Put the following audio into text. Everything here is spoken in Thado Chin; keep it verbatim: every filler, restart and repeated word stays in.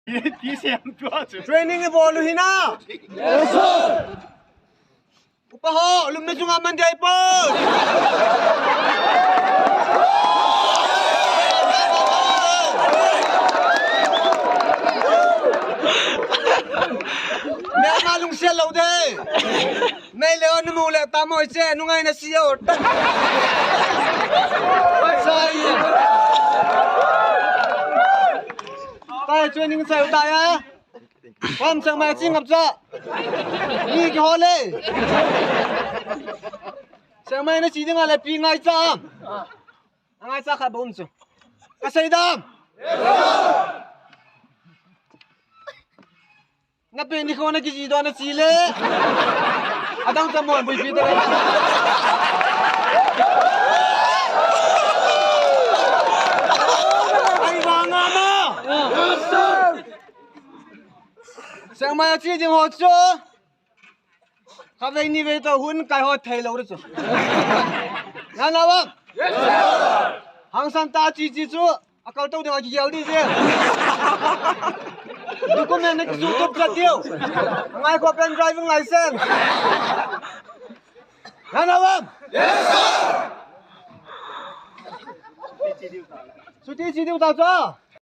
Training ibol u hina. Upa ho, lumna chunga man dei poi. Mel ma lungsiat lou dei. Nei le o, namu le tamo iche, nungai na si o. Sai. Tai training sai tai a. Kam sang mai ching ap cha. Ni ki ho le. Sang mai na chi ding a le pi ngai cha. Angai cha kha bom chu. Ka sei dam. Na pe ni kho na ki ji do na chi le. Adang cha mon bui pi ta. Ai wa nga ma. Sang mai a chi ding ho chu. Kha vei ni vei to hun kai ho thei lou ri chu. Na na wa. Hang san ta chi chi chu. A kal to ding a ki gel di je. Document na ki su tup cha tiu. Ngai ko pen driving license. Na na wa. Chuti chi diu ta chu.